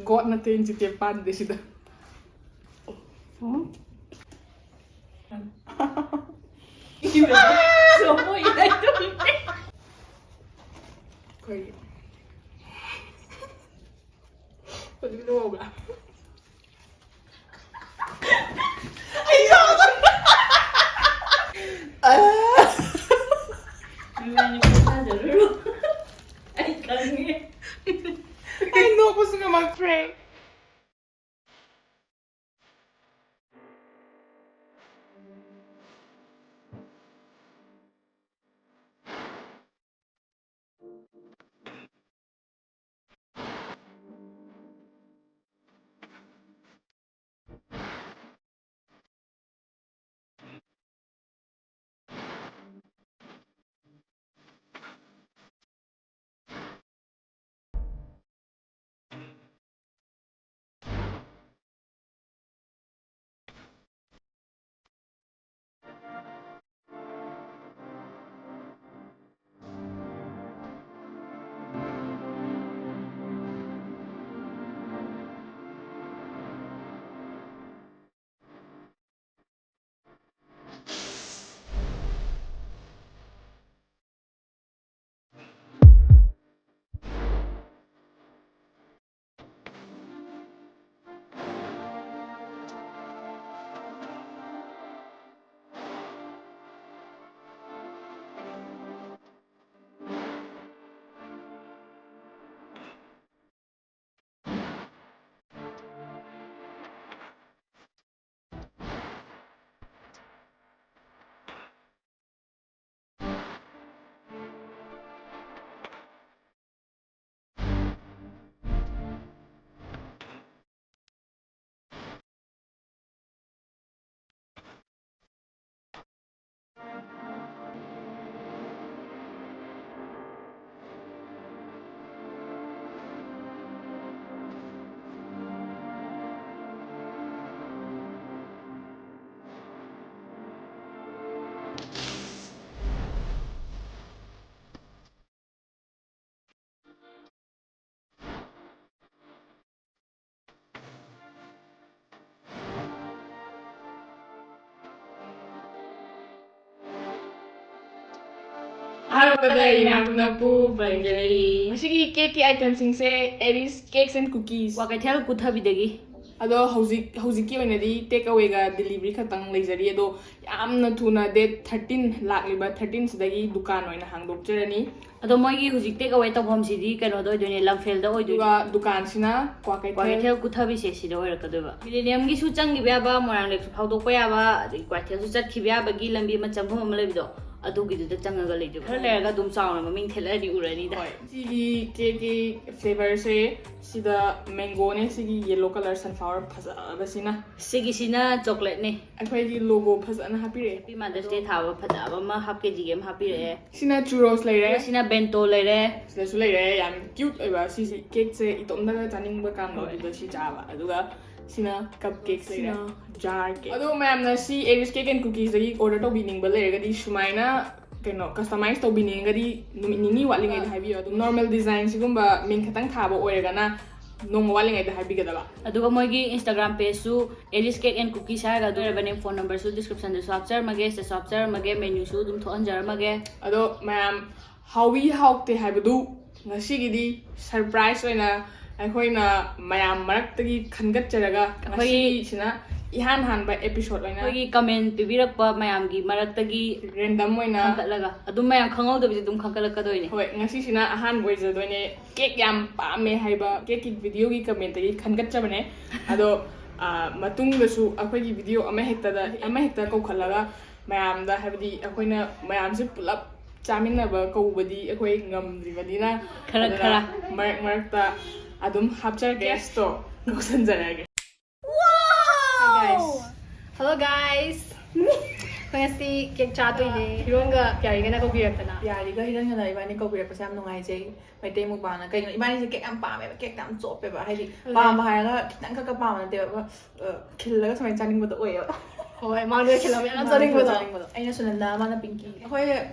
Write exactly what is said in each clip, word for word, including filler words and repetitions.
God ꯅꯠꯇꯦ ꯏꯟꯆꯤꯇꯦꯞ ꯄꯥꯟꯗꯦ ꯁꯤꯗ꯫ ꯀꯩ? ꯍꯧꯖꯤꯛ ꯂꯣꯛꯑꯕ꯭ꯔꯥ? ꯑꯩ ꯅꯣꯛꯄꯁꯨ ꯉꯝꯃꯛꯇ꯭ꯔꯦ꯫ ꯑꯍꯥꯟꯕꯗ ꯏꯅꯥꯛ ꯈꯨꯟꯅ ꯄꯨ ꯐꯪꯖꯔꯤ꯫ ꯉꯁꯤꯒꯤ cake ꯀꯤ item ꯁꯤꯡꯁꯦ Aries Cakes and Cookies꯫ Kwakeithel ꯀꯨꯊꯕꯤꯗꯒꯤ꯫ ꯑꯗꯣ ꯍꯧꯖꯤꯛ ꯍꯧꯖꯤꯛꯀꯤ ꯑꯣꯏꯅꯗꯤ take away ꯒ delivery ꯈꯛꯇꯪ ꯂꯩꯖꯔꯤ꯫ ꯑꯗꯣ ꯌꯥꯝꯅ ꯊꯨꯅ date thirteen, ꯂꯥꯛꯂꯤꯕ thirteen ꯁꯤꯗꯒꯤ ꯗꯨꯀꯥꯟ ꯑꯣꯏꯅ ꯍꯥꯡꯗꯣꯛꯆꯔꯅꯤ꯫ ꯑꯗꯣ ꯃꯣꯏꯒꯤ ꯍꯧꯖꯤꯛ take away ꯇꯧꯐꯝꯁꯤꯗꯤ ꯀꯩꯅꯣꯗ ꯑꯣꯏꯗꯣꯏꯅꯦ, ꯂꯝꯐꯦꯜꯗ ꯑꯣꯏꯗꯣꯏꯅꯦ꯫ ꯑꯗꯨꯒ ꯗꯨꯀꯥꯟꯁꯤꯅ ꯀ꯭ꯋꯥꯀꯩꯊꯦꯜ ꯀ꯭ꯋꯥꯀꯩꯊꯦꯜ ꯀꯨꯊꯕꯤꯁꯦ ꯁꯤꯗ ꯑꯣꯏꯔꯛꯀꯗꯣꯏꯕ꯫ Millennium ꯒꯤꯁꯨ ꯆꯪꯈꯤꯕ ꯌꯥꯕ, ꯃꯣꯏꯔꯥꯡ Lake ꯁꯨ ꯐꯥꯎꯗꯣꯛꯄ ꯌꯥꯕ, ꯑꯗꯒꯤ ꯀ꯭ꯋꯥꯀꯩꯊꯦꯜꯁꯨ ꯆꯠꯈꯤꯕ ꯌꯥꯕꯒꯤ ꯂꯝꯕꯤ ꯑꯃ ꯆꯪꯐꯝ ꯑꯃ ꯂꯩꯕꯗꯣ, ꯑꯗꯨꯒꯤꯗꯨꯗ ꯆꯪꯉꯒ ꯂꯩꯗꯣꯏꯕ꯫ ꯈꯔ ꯂꯩꯔꯒ ꯑꯗꯨꯝ ꯆꯥꯎꯅ ꯃꯃꯤꯡ ꯊꯦꯠꯂꯛꯑꯗꯤ ꯎꯔꯅꯤꯗ꯫ ꯍꯣꯏ, ꯁꯤꯒꯤ cake ꯀꯤ flavour ꯁꯦ ꯁꯤꯗ mango ꯅꯦ, ꯁꯤꯒꯤ yellow colour sunflower ꯐꯖꯕꯁꯤꯅ꯫ ꯁꯤꯒꯤꯁꯤꯅ chocolate ꯅꯦ꯫ ꯑꯩꯈꯣꯏꯒꯤ logo ꯐꯖꯅ ꯍꯥꯞꯄꯤꯔꯛꯑꯦ꯫ Happy Mother's Day ꯊꯥꯕ ꯐꯖꯕ ꯑꯃ half K G ꯒꯤ ꯑꯃ ꯍꯥꯞꯄꯤꯔꯛꯑꯦ꯫ ꯁꯤꯅ churros ꯂꯩꯔꯦ꯫ ꯁꯤꯅ bento ꯂꯩꯔꯦ꯫ ꯁꯤꯗꯁꯨ ꯂꯩꯔꯦ꯫ ꯌꯥꯝ cute ꯑꯣꯏꯕ ꯁꯤꯁꯦ꯫ Cake ꯁꯦ ꯏꯇꯣꯝꯇꯒ ꯆꯥꯅꯤꯡꯕ ꯀꯥꯟꯗ ꯍꯣꯏ꯫ ꯑꯗꯨꯗ ꯁꯤ ꯆꯥꯕ꯫ ꯑꯗꯨꯒ ꯁꯤꯅ cupcakes ꯂꯩꯔꯦ꯫ ꯁꯤꯅ jar cake꯫ ꯑꯗꯣ ꯃꯌꯥꯝꯅ ꯁꯤ Aries Cake and Cookies ꯗꯒꯤ order ꯇꯧꯕꯤꯅꯤꯡꯕ ꯂꯩꯔꯒꯗꯤ ꯁꯨꯃꯥꯏꯅ ꯀꯩꯅꯣ customize ꯇꯧꯕꯤꯅꯤꯡꯉꯒꯗꯤ ꯅꯨꯃꯤꯠ ꯅꯤꯅꯤ ꯋꯥꯠꯂꯤꯉꯩꯗ ꯍꯥꯏꯕꯤꯌꯣ꯫ ꯑꯗꯨꯝ normal design ꯁꯤꯒꯨꯝꯕ ꯃꯤꯡ ꯈꯛꯇꯪ ꯊꯥꯕ ꯑꯣꯏꯔꯒꯅ ꯅꯣꯡꯃ ꯋꯥꯠꯂꯤꯉꯩꯗ ꯍꯥꯏꯕꯤꯒꯗꯕ꯫ ꯑꯗꯨꯒ ꯃꯣꯏꯒꯤ Instagram page ꯁꯨ Aries Cake and Cookies ꯍꯥꯏꯔꯒ ꯑꯗꯨ ꯂꯩꯔꯕꯅꯦ꯫ Phone number ꯁꯨ description ꯗꯁꯨ ꯍꯥꯞꯆꯔꯝꯃꯒꯦ, ꯁꯤꯗꯁꯨ ꯍꯥꯞꯆꯔꯝꯃꯒꯦ, menu ꯁꯨ ꯑꯗꯨꯝ ꯊꯣꯛꯍꯟꯖꯔꯝꯃꯒꯦ꯫ ꯑꯗꯣ ꯃꯌꯥꯝ ꯍꯥꯎꯏ ꯍꯥꯎꯇꯦ ꯍꯥꯏꯕꯗꯨ ꯉꯁꯤꯒꯤꯗꯤ surprise ꯑꯣꯏꯅ ꯑꯩꯈꯣꯏꯅ ꯃꯌꯥꯝ ꯃꯔꯛꯇꯒꯤ ꯈꯟꯒꯠꯆꯔꯒ ꯑꯩꯈꯣꯏꯒꯤ ꯉꯁꯤꯁꯤꯅ ꯏꯍꯥꯟ ꯍꯥꯟꯕ episode ꯑꯣꯏꯅ ꯑꯩꯈꯣꯏꯒꯤ comment ꯄꯤꯕꯤꯔꯛꯄ ꯃꯌꯥꯝꯒꯤ ꯃꯔꯛꯇꯒꯤ random ꯑꯣꯏꯅ ꯈꯟꯒꯠꯂꯒ ꯑꯗꯨꯝ ꯃꯌꯥꯝ ꯈꯪꯍꯧꯗꯕꯤꯗ ꯑꯗꯨꯝ ꯈꯟꯒꯠꯂꯛꯀꯗꯣꯏꯅꯦ꯫ ꯍꯣꯏ, ꯉꯁꯤꯁꯤꯅ ꯑꯍꯥꯟꯕ ꯑꯣꯏꯖꯗꯣꯏꯅꯦ꯫ Cake ꯌꯥꯝ ꯄꯥꯝꯃꯦ ꯍꯥꯏꯕ cake ꯀꯤ video ꯒꯤ comment ꯇꯒꯤ ꯈꯟꯒꯠꯆꯕꯅꯦ꯫ ꯑꯗꯣ ꯑ, ꯃꯇꯨꯡꯗꯁꯨ ꯑꯩꯈꯣꯏꯒꯤ video ꯑꯃ ꯍꯦꯛꯇꯗ ꯑꯃ ꯍꯦꯛꯇ ꯀꯧꯈꯠꯂꯒ ꯃꯌꯥꯝꯗ, ꯍꯥꯏꯕꯗꯤ ꯑꯩꯈꯣꯏꯅ ꯃꯌꯥꯝꯁꯦ ꯄꯨꯂꯞ ꯆꯥꯃꯤꯟꯅꯕ ꯀꯧꯕꯗꯤ ꯑꯩꯈꯣꯏ ꯉꯝꯗ꯭ꯔꯤꯕꯅꯤꯅ ꯈꯔ ꯑꯗꯨꯅ ꯈꯔ꯫ ꯃꯔꯛ ꯃꯔꯛꯇ ꯑꯗꯨꯝ ꯍꯥꯞꯆꯔꯛꯀꯦ꯫ Guest ꯇꯣ ꯀꯧꯁꯟꯖꯔꯛꯑꯒꯦ꯫ Guys. Hello guys. ꯑꯩꯈꯣꯏ ꯉꯁꯤ cake ꯆꯥꯗꯣꯏꯅꯦ꯫ ꯍꯤꯔꯣꯟꯒ ꯄꯤꯌꯥꯔꯤꯒꯅ ꯀꯧꯕꯤꯔꯛꯇꯅ꯫ ꯄꯤꯌꯥꯔꯤꯒ ꯍꯤꯔꯣꯟꯒꯅ ꯏꯕꯥꯅꯤ ꯀꯧꯕꯤꯔꯛꯄꯁꯦ ꯌꯥꯝ ꯅꯨꯡꯉꯥꯏꯖꯩ꯫ ꯃꯩꯇꯩ ꯃꯨꯛꯕꯥꯡꯅ ꯀꯩꯅꯣ, ꯏꯕꯥꯅꯤꯁꯦ cake ꯌꯥꯝ ꯄꯥꯝꯃꯦꯕ, cake ꯇ ꯌꯥꯝ ꯆꯣꯞꯄꯦꯕ꯫ ꯍꯥꯏꯗꯤ ꯄꯥꯝꯕ ꯍꯥꯏꯔꯒ ꯈꯤꯇꯪ ꯈꯛꯀ ꯄꯥꯝꯕ ꯅꯠꯇꯦꯕ, ꯑ, ꯈꯤꯜꯂꯒ ꯁꯨꯃꯥꯏꯅ ꯆꯥꯅꯤꯡꯕꯗꯣ ꯑꯣꯏꯌꯦꯕ꯫ ꯍꯣꯏ, ꯃꯥꯡꯗ ꯈꯤꯜꯂꯒ ꯌꯥꯝ ꯆꯥꯅꯤꯡꯕꯗꯣ꯫ ꯆꯥꯅꯤꯡꯕꯗꯣ꯫ ꯑꯩꯅ ꯁꯨꯅꯟꯗ, ꯃꯥꯅ ꯄꯤꯡꯀꯤ꯫ ꯑꯩꯈꯣꯏ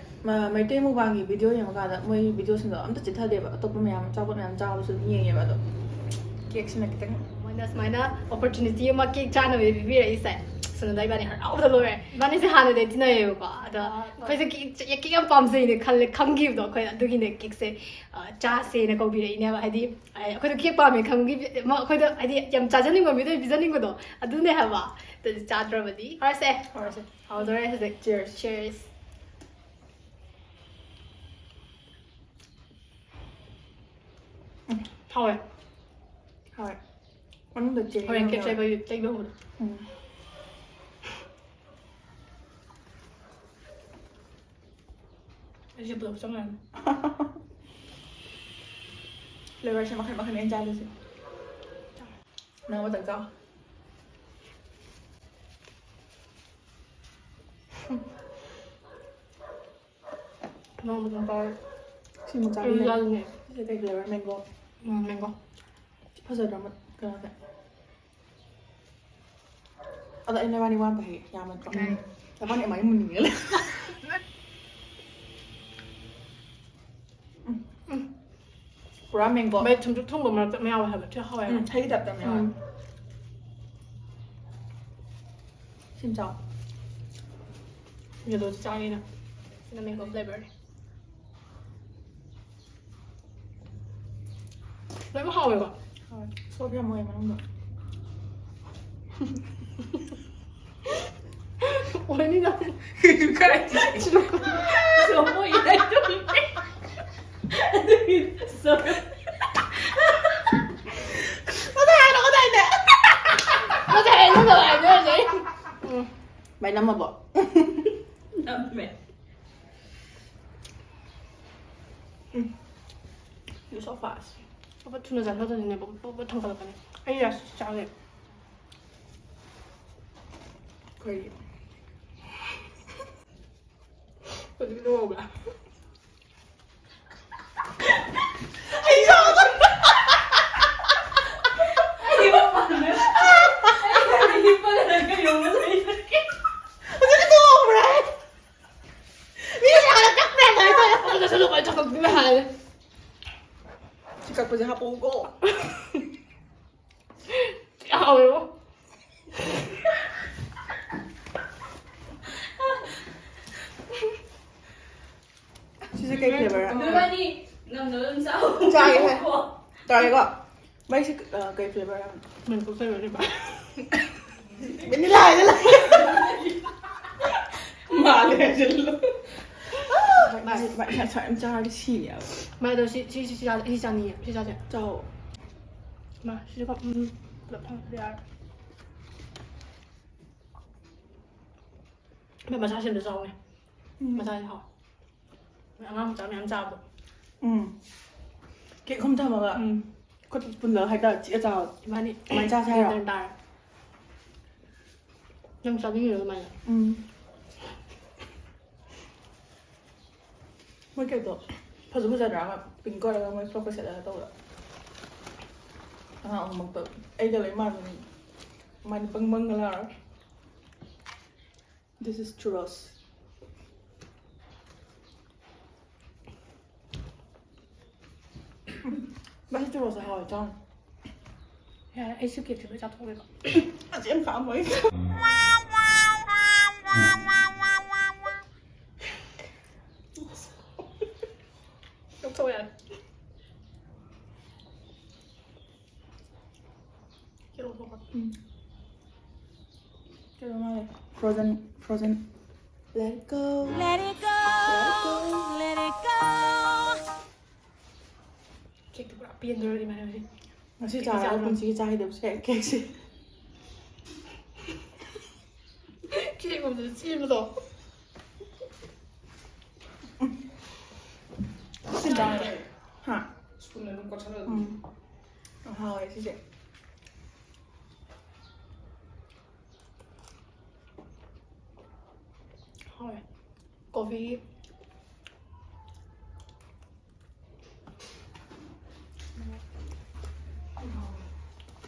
ꯃ-, ꯃꯩꯇꯩ ꯃꯨꯛꯕꯥꯡꯒꯤ video ꯌꯦꯡꯕ ꯀꯥꯟꯗ ꯃꯣꯏ video ꯁꯤꯡꯗꯣ ꯑꯝꯇ ꯆꯤꯠꯊꯗꯦꯕ꯫ ꯑꯇꯣꯞꯄ ꯃꯌꯥꯝ ꯑꯆꯥꯄꯣꯠ ꯃꯌꯥꯝ ꯆꯥꯕꯁꯨ ꯑꯗꯨꯝ ꯌꯦꯡꯉꯦꯕ, ꯑꯗꯣ cake ꯁꯤꯅ ꯈꯤꯇꯪ ꯑꯗꯨꯅ ꯁꯨꯃꯥꯏꯅ ꯑꯣꯄꯣꯔꯆꯨꯅꯤꯇꯤ ꯑꯃ ꯀꯦꯛ ꯆꯥꯅꯕ ꯄꯤꯕꯤꯔꯛꯏꯁꯦ ꯁꯨꯅꯗ ꯏꯕꯥꯅꯤ ꯍꯔꯥꯎꯕꯗ ꯂꯣꯏꯔꯦ꯫ ꯏꯕꯥꯅꯤꯁꯦ ꯍꯥꯟꯅꯗꯤ ꯇꯤꯟꯅꯩꯌꯦꯕꯀꯣ, ꯑꯗꯣ ꯑꯩꯈꯣꯏꯁꯦ ꯀꯦꯛ ꯀꯦꯛ ꯌꯥꯝ ꯄꯥꯝꯖꯩꯅꯦ ꯈꯜꯂꯦ, ꯈꯪꯈꯤꯕꯗꯣ ꯑꯩꯈꯣꯏ꯫ ꯑꯗꯨꯒꯤꯅꯦ ꯀꯦꯛꯁꯦ ꯆꯥꯁꯦꯅ ꯀꯧꯕꯤꯔꯛꯏꯅꯦꯕ꯫ ꯍꯥꯏꯗꯤ ꯑꯩꯈꯣꯏꯗꯣ ꯀꯦꯛ ꯄꯥꯝꯃꯦ ꯈꯪꯈꯤꯕ ꯑꯃ, ꯑꯩꯈꯣꯏꯗꯣ ꯍꯥꯏꯗꯤ ꯌꯥꯝ ꯆꯥꯖꯅꯤꯡꯕ ꯃꯤꯗꯣ ꯄꯤꯖꯅꯤꯡꯕꯗꯣ ꯑꯗꯨꯅꯦ ꯍꯥꯏꯕ꯫ ꯑꯗꯨꯗꯤ ꯆꯥꯗ꯭ꯔꯕꯗꯤ ꯍꯧꯔꯁꯦ꯫ ꯍꯧꯔꯁꯦ꯫ ꯍꯧꯗꯣꯔꯦ ꯍꯧꯖꯤꯛ꯫ Cheers꯫ Cheers꯫ ꯎꯝ, ꯍꯥꯎꯋꯦ꯫ ꯍꯥꯎꯋꯦ꯫ ꯃꯅꯨꯡꯗ ꯆꯦꯔꯤ ꯍꯣꯔꯦꯟ ꯌꯥꯝ ꯀꯦꯛ ꯌꯥꯎꯋꯦ꯫ ꯆꯥꯕ ꯂꯩꯕ ꯍꯧꯕꯗꯣ꯫ ꯎꯝ꯫ ꯑꯩꯁꯦ ꯄꯨꯂꯞ ꯆꯪꯉꯅꯤ꯫ Flavorꯁꯦ ꯃꯈꯜ ꯃꯈꯜ ꯑꯩꯅ ꯆꯥꯗꯣꯏꯁꯦ꯫ ꯅꯪ ꯑꯃꯇꯪ ꯆꯥꯎ꯫ ꯅꯣꯡꯃ ꯅꯣꯡꯃ ꯁꯤ ꯃꯆꯥ ꯑꯩ ꯂꯩꯔꯦ꯫ ꯌꯥꯎꯏꯅꯦ꯫ ꯁꯤꯁꯦ ꯀꯩ flavor? Mango꯫ ꯎꯝ, mango꯫ ꯁꯤ ꯐꯖꯗ꯭ꯔꯥ? ꯃ-, ꯀꯩꯅꯣꯁꯦ꯫ ꯑꯗꯣ ꯑꯩ ꯅꯕꯥꯅꯤ ꯋꯥ ꯑꯝꯇ ꯍꯥꯏꯒꯦ, ꯌꯥꯝꯃꯟꯗ꯭ꯔꯣ? ꯎꯝ꯫ ꯅꯕꯥꯅꯤ ꯑꯃꯥꯏ ꯃꯨꯟꯅꯤꯡꯉꯦ ꯂꯩ꯫ ꯎꯝ꯫ ꯄꯨꯔꯥ mango꯫ ꯃꯥꯏ ꯊꯨꯝꯇ꯭ꯔꯤꯛ ꯊꯨꯝꯕ ꯃꯔꯛꯇ ꯑꯃ ꯌꯥꯎꯋꯦ ꯍꯥꯏꯕ, ꯊꯤ ꯍꯥꯎꯋꯦ ꯍꯥꯏꯕ꯫ ꯎꯝ, ꯍꯩꯒꯤ typeꯇ ꯑꯃ ꯌꯥꯎꯋꯦ꯫ ꯎꯝ꯫ ꯁꯤꯝ ꯆꯥꯎ꯫ Yellowꯁꯤ ꯆꯥꯒꯦꯅ꯫ ꯁꯤꯅ mango flavorꯅꯤ꯫ ꯂꯣꯏꯅꯃꯛ ꯍꯥꯎꯋꯦꯀꯣ? ꯍꯥꯎꯋꯦ꯫ Soft ꯌꯥꯝ ꯑꯣꯏꯌꯦ ꯃꯅꯨꯡꯗ꯫ ꯑꯣꯏꯅꯤꯅ꯫ ꯀꯥꯏ? ꯁꯤꯗ꯫ Soft ꯑꯣꯏꯌꯦ ꯍꯥꯏꯗꯣꯛꯏꯅꯦ꯫ ꯑꯗꯨꯒꯤ soft꯫ ꯀꯗꯥꯏꯅꯣ, ꯀꯗꯥꯏꯗ? ꯀꯗꯥꯏꯅꯣ, ꯀꯗꯥꯏꯗ ꯂꯩ? ꯎꯝ꯫ ꯃꯩ ꯅꯝꯃꯕꯣ? ꯅꯝꯃꯦ꯫ ꯎꯝ꯫ You're so fast. ꯄꯞ ꯄꯞ ꯊꯨꯅ ꯆꯥꯊꯣꯛꯇꯣꯏꯅꯦ, ꯄꯞ ꯄꯞ ꯄꯞ ꯊꯥꯡꯒꯠꯂꯛꯀꯅꯤ꯫ ꯑꯩ ꯌꯥ ꯆꯥꯒꯦ꯫ ꯀꯔꯤ? ꯍꯧꯖꯤꯛ ꯅꯣꯛꯑꯕ꯭ꯔꯥ? ꯑꯩ ꯁꯥꯎꯔꯛꯀꯅꯤ꯫ ꯑꯩ ꯃꯄꯥꯟꯗ, ꯑꯩ ꯍꯤꯞꯄꯒ ꯀꯩꯅꯣꯝꯃ ꯂꯩꯔꯦ꯫ ꯍꯧꯖꯤꯛ ꯅꯣꯛꯑꯕ꯭ꯔꯥ? ꯃꯤ ꯍꯥꯟꯅ ꯀꯞꯄ꯭ꯔꯥ? ꯑꯗꯨꯃꯥꯏꯅ ꯇꯧꯔꯦ꯫ ꯑꯗꯨꯗꯁꯨ ꯑꯗꯨꯃꯥꯏꯅ ꯊꯝꯃꯛꯇꯣꯏꯅꯦ ꯍꯥꯏꯔꯦ꯫ ꯁꯤ ꯀꯛꯄꯁꯦ ꯍꯥꯞꯄꯛꯎꯀꯣ꯫ ꯇꯧꯋꯦꯕꯣ꯫ ꯁꯤꯁꯦ ꯀꯩ flavorꯔ? ꯅꯣꯏꯕꯥꯅꯤ ꯅꯝꯅ ꯑꯗꯨꯝ ꯆꯥꯎ꯫ ꯆꯥꯒꯦ, ꯍꯣꯏ꯫ ꯇꯧꯔꯒꯦꯀꯣ꯫ ꯃꯩꯁꯦ, ꯑ, ꯀꯩ flavorꯔ? Mango flavorꯅꯦꯕ꯫ Vanilla ꯍꯥꯏꯗ ꯂꯩ꯫ ꯃꯥꯜꯂꯦ ꯍꯥꯏꯖꯤꯜꯂꯨ꯫ ꯃꯥꯏ, ꯃꯥꯏ, ꯃꯥꯏ, ꯃꯥꯏ ꯁ꯭ꯋꯥꯏ ꯑꯃ ꯆꯥꯔꯗꯤ ꯁꯤꯅꯦꯕ꯫ ꯃꯥꯏꯗꯣ ꯁꯤ, ꯁꯤ, ꯁꯤ, ꯁꯤ ꯆꯥ-, ꯁꯤ ꯆꯥꯅꯤꯡꯉꯦ꯫ ꯁꯤ ꯆꯥꯁꯦ꯫ ꯆꯥꯎ꯫ ꯃꯥ, ꯁꯤꯗꯤ ꯀꯣ, ꯎꯝ, ꯄꯨꯂꯞ ꯐꯪꯉꯗꯤ ꯌꯥꯔꯦ꯫ ꯃꯥꯏ ꯃꯆꯥꯁꯦ ꯑꯝꯇ ꯆꯥꯎꯅꯦ꯫ ꯎꯝ꯫ ꯃꯆꯥꯁꯦ ꯍꯥꯎꯋꯦ꯫ ꯑꯉꯥꯡ ꯃꯆꯥ ꯃꯌꯥꯝ ꯆꯥꯕꯗꯣ꯫ ꯎꯝ꯫ Cake ꯑꯍꯨꯝ ꯊꯝꯃꯒ ꯎꯝ꯫ ꯈꯨꯠ ꯄꯨꯜꯂꯒ ꯍꯥꯏꯇꯥꯔꯦ, ꯆꯤꯛꯑ ꯆꯥꯕꯗꯣ꯫ ꯏꯕꯥꯅꯤ ꯑꯗꯨꯃꯥꯏꯅ ꯆꯥꯁꯦ ꯍꯥꯏꯔꯣ? Dinner ꯇꯥꯔꯦ꯫ ꯅꯪ ꯆꯥꯅꯤꯡꯉꯤꯔꯣ ꯑꯗꯨꯃꯥꯏꯅ? ꯎꯝ꯫ ꯃꯣꯏ ꯀꯩꯗꯣ ꯐꯖ ꯐꯖꯗ꯭ꯔꯥ? ꯑꯃ pink ꯑꯣꯏꯔꯒ ꯃꯣꯏ frockꯀ ꯁꯦꯠꯂꯒ ꯇꯧꯕꯗꯣ꯫ ꯑꯉꯥꯡ ꯑꯍꯨꯝꯃꯛꯇꯣ ꯑꯩꯒ ꯂꯣꯏ ꯃꯥꯟꯕꯅꯤ꯫ ꯃꯥꯗꯤ ꯕꯪ ꯕꯪꯒ ꯂꯥꯎꯔꯒ꯫ This is churros. ꯃꯁꯤ churrosꯁꯦ ꯍꯥꯎꯋꯦ, ꯆꯥꯎ꯫ ꯌꯥꯔꯦ, ꯑꯩꯁꯨ cakeꯁꯦ ꯂꯣꯏ ꯆꯥꯊꯣꯛꯑꯒꯦꯀꯣ꯫ ꯑꯁꯤ ꯌꯥꯝ ꯈꯥꯛꯑꯝꯃꯣ ꯑꯩ꯫ ꯂꯧꯊꯣꯛꯑꯣ ꯌꯥꯔꯦ꯫ ꯀꯩꯅꯣ ꯃꯥꯜꯂꯦ꯫ Frozen, frozen. Let it go. Let it go. Let it go. Let it go. Cakeꯇꯣ ꯄꯨꯔꯥ ꯄꯦꯟꯗꯣꯔꯦ ꯏꯃꯥꯟꯅꯕꯤ꯫ ꯉꯁꯤ ꯆꯥꯔꯒ ꯄꯨꯟꯁꯤꯒꯤ ꯆꯥꯈꯤꯗꯕꯁꯦ cakeꯁꯦ꯫ Cake ꯃꯝꯗꯨꯗ ꯆꯦꯟꯕꯗꯣ꯫ ꯁꯤ ꯆꯥꯔꯦ꯫ ꯍꯥ? Spoonꯅ ꯑꯗꯨꯝ ꯀꯣꯠꯁꯜꯂꯣ ꯑꯗꯨꯝ꯫ ꯎꯝ꯫ ꯍꯥꯎꯋꯦ ꯁꯤꯁꯦ꯫ ꯍꯥꯎꯋꯦ꯫ Coffee꯫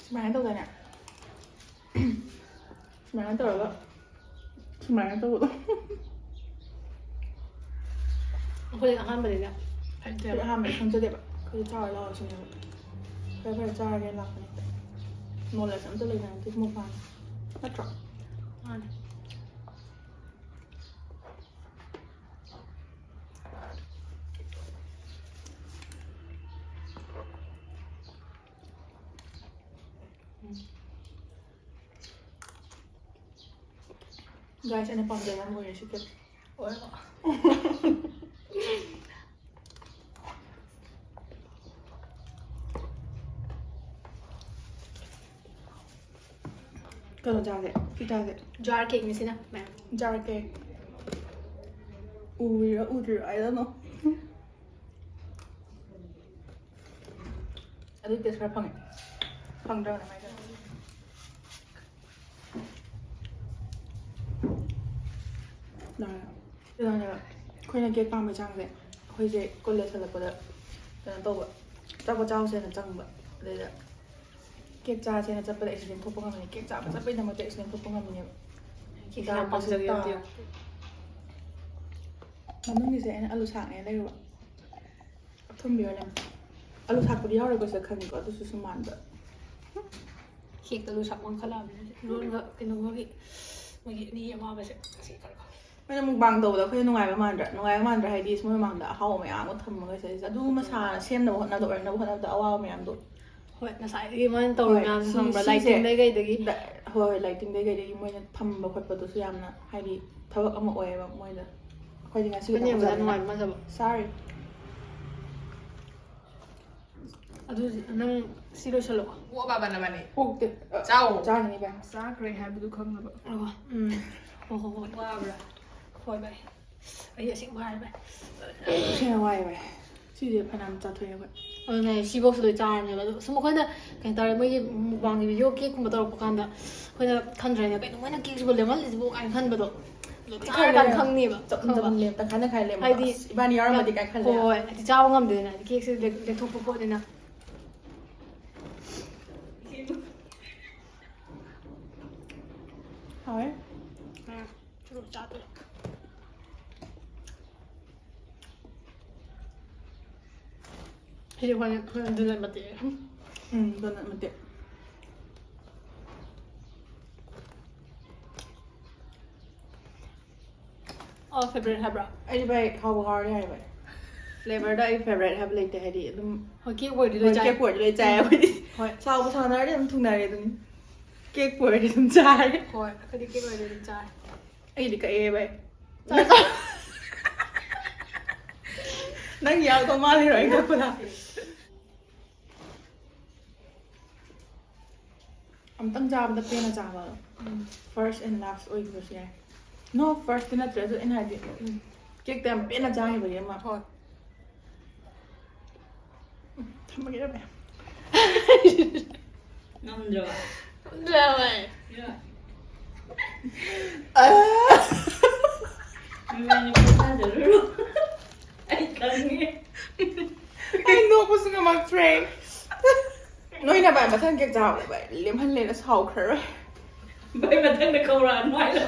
ꯁꯨꯃꯥꯏꯅ ꯇꯧꯗꯅꯦ꯫ ꯁꯨꯃꯥꯏꯅ ꯇꯧꯔꯒ ꯁꯨꯃꯥꯏꯅ ꯇꯧꯕꯗꯣ꯫ ꯑꯩꯈꯣꯏ ꯑꯍꯥꯟꯕꯗꯩꯅ ꯍꯩꯇꯦꯕ꯫ ꯑꯩꯈꯣꯏ ꯑꯍꯥꯟꯕꯗ ꯈꯪꯖꯗꯦꯕ꯫ ꯑꯩꯈꯣꯏꯗꯤ ꯆꯥꯔꯨ ꯂꯥꯛꯑꯣ ꯁꯤꯅꯦꯕ꯫ ꯐꯔꯦ ꯐꯔꯦ, ꯆꯥꯔꯒꯦ ꯂꯥꯛꯄꯅꯦ꯫ Knowledge ꯑꯝꯇ ꯂꯩꯅꯔꯛꯇꯦ ꯃꯨꯛꯕꯥꯡ, ꯅꯠꯇ꯭ꯔꯣ? ꯃꯥꯅꯦ꯫ Guys, ꯑꯩꯅ ꯄꯥꯝꯖꯕ ꯑꯃ ꯑꯣꯏꯔꯦ ꯁꯤ cake꯫ ꯑꯣꯏꯔꯕ? ꯀꯩꯅꯣ ꯆꯥꯁꯦ, ꯁꯤ ꯆꯥꯁꯦ꯫ Jar cakeꯅꯤ ꯁꯤꯅ, ꯃꯌꯥꯝ꯫ Jar cake꯫ ꯎꯔꯤꯔ ꯎꯗ꯭ꯔꯤꯔ, I don't know꯫ ꯑꯗꯨ taste ꯈꯔ ꯐꯪꯉꯦ꯫ ꯐꯪꯗ꯭ꯔꯕꯅꯦ ꯃꯥꯏꯗꯣ꯫ ꯂꯥꯛꯑꯦ꯫ ꯀꯩꯅꯣꯅꯦꯕ, ꯑꯩꯈꯣꯏꯅ cake ꯄꯥꯝꯕꯩ ꯆꯥꯡꯁꯦ, ꯑꯩꯈꯣꯏꯁꯦ college ꯍꯜꯂꯛꯄꯗ ꯀꯩꯅꯣ ꯇꯧꯕ, ꯑꯆꯥꯄꯣꯠ ꯆꯥꯎꯁꯦꯅ ꯆꯪꯕ, ꯑꯗꯩꯗ cake ꯆꯥꯁꯦꯅ ꯆꯠꯄꯗ accident ꯊꯣꯛꯄ ꯉꯝꯃꯤꯅꯦ꯫ Cake ꯆꯥꯕ ꯆꯠꯄꯩꯗꯃꯛꯇ accident ꯊꯣꯛꯄ ꯉꯝꯃꯤꯅꯦꯕ꯫ Cake ꯌꯥꯝ ꯄꯥꯝꯖꯕ ꯌꯥꯝ ꯇꯥꯔꯦ꯫ ꯃꯅꯨꯡꯒꯤꯁꯦ ꯑꯩꯅ ꯑꯂꯨ ꯁꯥꯛꯅꯦ ꯂꯩꯔꯨꯕ꯫ ꯊꯨꯝꯕꯤꯔꯣꯅꯦ꯫ ꯑꯂꯨ ꯁꯥꯛꯄꯨꯗꯤ ꯌꯥꯎꯔꯣꯏꯀꯣ ꯁꯤꯗ ꯈꯪꯉꯤꯀꯣ, ꯑꯗꯨꯁꯨ ꯁꯨꯝ ꯃꯥꯟꯕ꯫ Cakeꯇ ꯑꯂꯨ ꯁꯥꯛ ꯋꯥꯡꯈꯠꯂꯛꯑꯕꯅꯤ꯫ ꯏꯔꯣꯟꯕ ꯀꯩꯅꯣꯒꯤ, ꯃꯣꯏꯒꯤ ꯑꯅꯤ ꯑꯃꯕꯁꯦ ꯑꯁꯤ ꯈꯔ ꯈꯔ꯫ ꯑꯩꯈꯣꯏꯅ mukbang ꯇꯧꯕꯗ ꯑꯩꯈꯣꯏ ꯅꯨꯡꯉꯥꯏꯕ ꯃꯥꯟꯗ꯭ꯔꯥ? ꯅꯨꯡꯉꯥꯏꯕ ꯃꯥꯟꯗ꯭ꯔꯥ ꯍꯥꯏꯗꯤ ꯃꯣꯏ ꯃꯃꯥꯡꯗ ꯑꯍꯥꯎꯕ ꯃꯌꯥꯝ ꯑꯃ ꯊꯝꯃꯒ ꯁꯤꯗꯩꯁꯤꯗ ꯑꯗꯨ ꯃꯁꯥꯅ ꯁꯦꯝꯅꯕ ꯍꯣꯠꯅꯕꯗ, ꯑꯣꯏꯅꯕ ꯍꯣꯠꯅꯕꯗ ꯑꯋꯥꯕ ꯃꯌꯥꯝꯗꯣ꯫ ꯍꯣꯏ, ꯉꯁꯥꯏꯗꯒꯤ ꯃꯣꯏꯅ ꯇꯧꯔꯤ ꯍꯣꯏ, ꯃꯌꯥꯝꯁꯦ ꯁꯤ-, ꯈꯪꯕ꯭ꯔꯥ? ꯁꯤꯁꯦ Lightingꯗꯩ ꯀꯩꯗꯒꯤ꯫ ꯂ-, ꯍꯣꯏ, lightingꯗꯩ ꯀꯩꯗꯒꯤ ꯃꯣꯏꯅ ꯊꯝꯕ ꯈꯣꯠꯄꯗꯨꯁꯨ ꯌꯥꯝꯅ ꯍꯥꯏꯗꯤ ꯊꯕꯛ ꯑꯃ ꯑꯣꯏꯌꯦꯕ ꯃꯣꯏꯗ꯫ ꯑꯩꯈꯣꯏꯗꯤ ꯉꯁꯤ ꯑꯩꯈꯣꯏꯅ ꯌꯦꯡꯕꯗ ꯈꯛꯇꯪ ꯅꯨꯡꯉꯥꯏꯕ ꯃꯥꯟꯖꯕ꯫ Sorry꯫ ꯑꯗꯨ ꯅꯪ ꯁꯤ ꯂꯣꯏꯁꯜꯂꯛꯑꯣ꯫ ꯑꯣ ꯕꯥꯕꯥ ꯅꯕꯥꯅꯤ꯫ ꯑꯣꯛꯇꯦ꯫ ꯑ, ꯆꯥꯎ꯫ ꯆꯥꯔꯅꯤ ꯏꯕꯦꯝ꯫ ꯆꯥꯈ꯭ꯔꯦ ꯍꯥꯏꯕꯗꯨ ꯈꯪꯅꯕ꯫ ꯑꯣ, ꯎꯝ꯫ ꯍꯣ, ꯍꯣ, ꯍꯣꯏ꯫ ꯋꯥꯕ꯭ꯔꯥ? ꯍꯣꯏ, ꯚꯥꯏ꯫ ꯑꯩ ꯑꯁꯦꯡꯕ ꯍꯥꯏꯔꯦ, ꯚꯥꯏ꯫ ꯁꯤꯅ ꯋꯥꯏ ꯚꯥꯏ꯫ ꯁꯤꯁꯦ ꯐꯅꯌꯥꯝ ꯆꯥꯊꯣꯛꯑꯦ ꯑꯩꯈꯣꯏ꯫ ꯑꯗꯨꯅꯦ, ꯁꯤꯐꯧꯁꯨ ꯂꯣꯏ ꯆꯥꯔꯅꯦꯕ꯫ ꯑꯗꯣ ꯁꯨꯝ ꯑꯩꯈꯣꯏꯅ ꯀꯩ ꯍꯥꯏꯇꯥꯔꯦ, ꯃꯣꯏꯒꯤ mukbangꯒꯤ video cakeꯀꯨꯝꯕ ꯇꯧꯔꯛꯄ ꯀꯥꯟꯗ ꯑꯩꯈꯣꯏꯅ ꯈꯟꯗ꯭ꯔꯦꯅꯦ, "ꯀꯩꯅꯣ ꯃꯣꯏꯅ cakeꯁꯤꯕꯨ ꯂꯦꯝꯍꯜꯂꯤꯁꯤꯕꯨ?" ꯀꯥꯏꯅ ꯈꯟꯕꯗꯣ꯫ ꯑꯗꯨ ꯆꯥꯔꯀꯥꯟꯗ ꯈꯪꯅꯦꯕ, ꯆꯞ ꯈꯪꯕ? ꯆꯞ ꯂꯦꯝ-, ꯇꯪꯈꯥꯏ ꯇꯪꯈꯥꯏ ꯂꯦꯝꯕ꯫ ꯍꯥꯏꯗꯤ ꯑꯁ, ꯏꯕꯥꯅꯤ ꯌꯥꯎꯔꯝꯃꯗꯤ ꯀꯥꯏ ꯈꯜꯂꯦ꯫ ꯍꯣꯏ, ꯍꯣꯏ, ꯍꯥꯏꯗꯤ ꯆꯥꯕ ꯉꯝꯗꯦꯗꯅ, ꯍꯥꯏꯗꯤ cakeꯁꯦ ꯂꯦꯛ-, ꯂꯦꯛꯊꯣꯛꯄ ꯄꯣꯠꯅꯤꯅ꯫ ꯍꯥꯎꯋꯦ꯫ ꯎꯝ, ꯆꯨꯔꯨꯞ ꯆꯥꯗꯣꯏ꯫ ꯁꯤꯗꯤ ꯑꯩꯈꯣꯏꯅ, ꯑꯩꯈꯣꯏꯅ donut ꯃꯇꯦꯛ꯫ ꯎꯝ, donut ꯃꯇꯦꯛ꯫ ꯑꯣ, ꯐꯦꯕꯔꯦꯠ ꯍꯥꯏꯕ꯭ꯔꯣ? ꯑꯩꯗꯤ ꯚꯥꯏ ꯍꯥꯎꯕ ꯍꯥꯎꯔꯗꯤ ꯍꯥꯏ ꯚꯥꯏ꯫ ꯐ꯭ꯂꯦꯕꯔꯗ ꯑꯩ ꯐꯦꯕꯔꯦꯠ ꯍꯥꯏꯕ ꯂꯩꯇꯦ, ꯍꯥꯏꯗꯤ ꯑꯗꯨꯝ ꯍꯣꯏ, ꯀꯦꯛ ꯑꯣꯏꯔꯗꯤ ꯂꯣꯏ ꯆꯥꯏ꯫ ꯀꯦꯛ ꯑꯣꯏꯔꯗꯤ ꯂꯣꯏ ꯆꯥꯏ ꯑꯩꯈꯣꯏꯗꯤ꯫ ꯍꯣꯏ꯫ ꯁꯥꯎꯕ ꯁꯥꯎꯅꯔꯗꯤ ꯑꯗꯨꯝ ꯊꯨꯡꯅꯔꯦ ꯑꯗꯨꯝ꯫ ꯀꯦꯛ ꯑꯣꯏꯔꯗꯤ ꯑꯗꯨꯝ ꯆꯥꯔꯦ꯫ ꯍꯣꯏ, ꯑꯩꯈꯣꯏꯗꯤ ꯀꯦꯛ ꯑꯣꯏꯔꯗꯤ ꯑꯗꯨꯝ ꯆꯥꯔꯦ꯫ ꯑꯩꯗꯤ ꯀꯛꯑꯦ ꯚꯥꯏ꯫ ꯅꯪ ꯌꯥꯎꯗꯧ ꯃꯥꯜꯂꯤꯔꯣ ꯑꯩ ꯀꯛꯄꯗ? ꯑꯝꯇꯪ ꯆꯥꯕꯗ ꯄꯦꯟꯅ ꯆꯥꯕ꯫ First and last ꯑꯣꯏꯈꯤꯕꯁꯨ ꯌꯥꯏ꯫ No, first ꯅꯠꯇ꯭ꯔꯦ ꯑꯗꯨ ꯑꯩꯅ ꯍꯥꯏꯗꯤ꯫ ꯀꯦꯛꯇ ꯌꯥꯝ ꯄꯦꯟꯅ ꯆꯥꯈꯤꯕꯒꯤ ꯑꯃ꯫ ꯍꯣꯏ꯫ ꯊꯝꯃꯒꯦ ꯔꯃꯦ꯫ ꯉꯝꯗ꯭ꯔꯕ? ꯉꯝꯗ꯭ꯔꯕ? ꯏꯕꯥꯅꯤ ꯄꯣꯊꯥꯖꯔꯨꯔꯣ꯫ ꯑꯩ ꯈꯪꯉꯦ꯫ ꯑꯩ ꯅꯣꯛꯄꯁꯨ ꯉꯝꯃꯛꯇ꯭ꯔꯦ꯫ ꯅꯣꯏꯅ ꯚꯥꯏ ꯃꯊꯪ ꯀꯦꯛ ꯆꯥꯕꯗ ꯚꯥꯏ ꯂꯦꯝꯍꯜꯂꯦꯅ ꯁꯥꯎꯈ꯭ꯔꯔꯣꯏ꯫ ꯚꯥꯏ ꯃꯊꯪꯗ ꯀꯧꯔꯛꯑꯅꯨ ꯍꯥꯏꯔꯣ꯫